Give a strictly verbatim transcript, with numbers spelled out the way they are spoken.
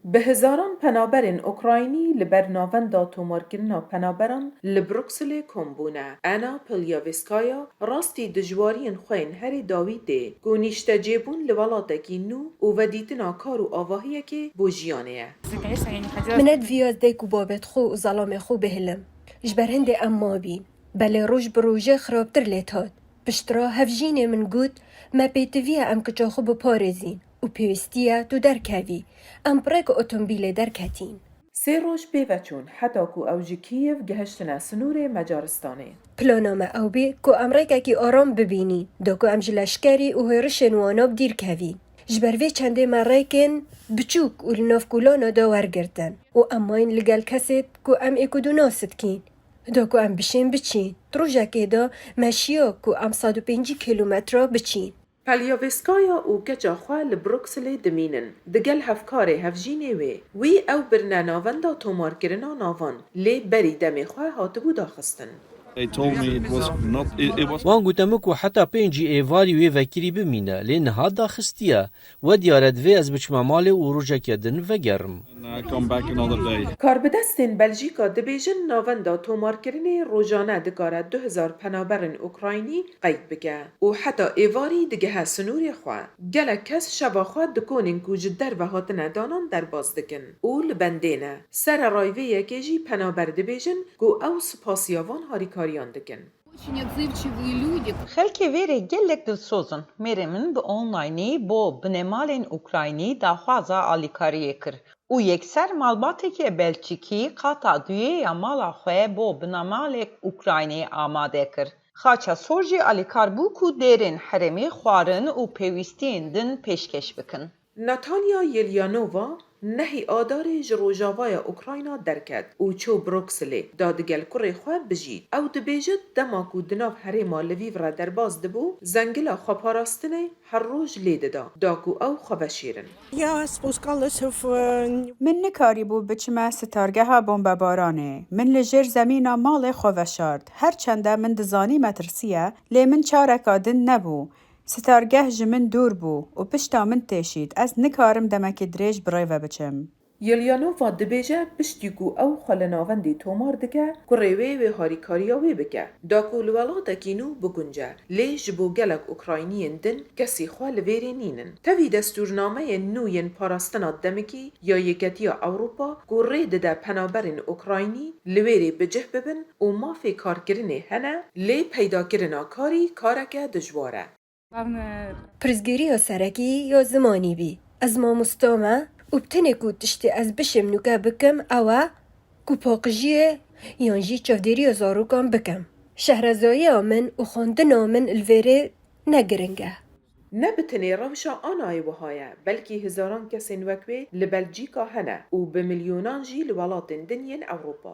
Bi hezaran penaberên Ukraynî li ber navenda tomarkirina penaberan li Brukselê kom bûne. Anna Piliavskaya rastî dijwariyên xwe yên herî dawî tê ku nîştecêbûn li welatekî nû û vedîtina kar û avahiyekê bo jiyanê ye. Min nediviya ez dayik û babet xwe û zelamê xwe bihilim. Ji ber hindê em mabîn. Belê roj bi rojê xirabtir lê dihat. Piştre hevjînê min got, me pêtiviye em kiça xwe biparêzîn û pêwîstî ye tu derkevî. Em bi rêka otomobîlê derketîn. Sê roj pê ve çûn, heta ku ew ji Kîev gihiştine sinûrê Macaristanê. Plana me ew bî ku em rêkekî aram bibînîn, da ku em ji leşkerî û hêrişên wana bi dîr kevîn. Ji ber vê çendê me rêkên biçûk û li nav kolana de wergirtin û em mayîn li gel kesê ku em ê ku du nas dikîn. Da ku em bişên biçîn. Di rojekê de me şiya ku em sed û pêncî kîlometre biçîn. Pelyavêskaya û keça xwe li Brukselê dimînin. Digel hevkarê hevjînê wê. Wî ew birine navenda tomarkirina navan, lê berî demê xwe hatibû daxistin. They told me it was not, it, it was Wan gote min ku heta pêncî êvarî wê vekirî bimîne, lê niha daxistiye. We diyar e divê ez biçime malê û rojeke din vegerim. And, uh, come back another day. Karbidestên Beljîka dibêjin navenda tomarkirinê rojane dikare du hezar penaberên Ukraynî qeyd bike û heta êvarî digihe sinûrê xwe. Gelek kes şeva xwe dikonên ku ji derve hatine danan derbas dikin û li bendê ne. Sererayî vê yekê jî penaber dibêjin ku ew spasiya van harîkariyan dikin. Очень отзывчивые люди. Xelkê vê rê gelek dilsoz in. Mêrê min bi onlaynî bo binemalên Ukraynî daxwaza alîkariyê kir û yekser malbateke Belçîkî qata duyê ya mala xwe bo binemalek Ukraynî amade kir. Xaça sor jî alîkar bû ku dêrên herêmî, xwarin û pêwîstiyên din pêşkêş bikin. Natanya Yelyanova nehê Adarê ji rojavaya Ukrayna derket û çû Brukselê da digel kurê xwe bijît. Ew dibêjit, dema ku di nav herêma Lviv re derbas dibû, zengila xweparastinê her roj lê dida, da ku ew xwe veşêrin. Я спускалась в, э, Min nikarîbû biçime sitargeha bombebaranê. Min li jêr zemîna malê xwe veşart. Her çende min dizanî me tirsiye, lê min çareka din nebû. Sitargeh ji min dûr bû û pişta min têşît. Ez nikarim demekî dirêj bi rê ve biçim. Yelyanova dibêje, piştî ku ew xwe li navendê tomar dike, kurê wê wê harîkariya wê bike, da ku li welatekî nû bigunce. Lê ji bo gelek Ukrayniyên din kesî xwe li vêrê nînin. Tevî destûrnameyên nû yên parastina demikî ya Yeketiya Ewropa ku rê dide penaberên Ukraynî li wêrê bi cih bibin û mafê karkirinê hene, lê peydakirina karî kareke dijwar e. Pirsgiriya serekî ya zimanî bî. Ez mamosta me û bi tenê ku tiştê ez bişêm nûke bikim ew e ku paqijiyê yan jî çavdêriya zarokan bikim. Şehrezayiya min û xwendina min li vêrê ne giring e. Ne bi tenê rewşa Anayê wiha ye, belkî hezaran kesên wek wê li Belcîka hene û bi milyonan jî li welatên din yên Ewropa.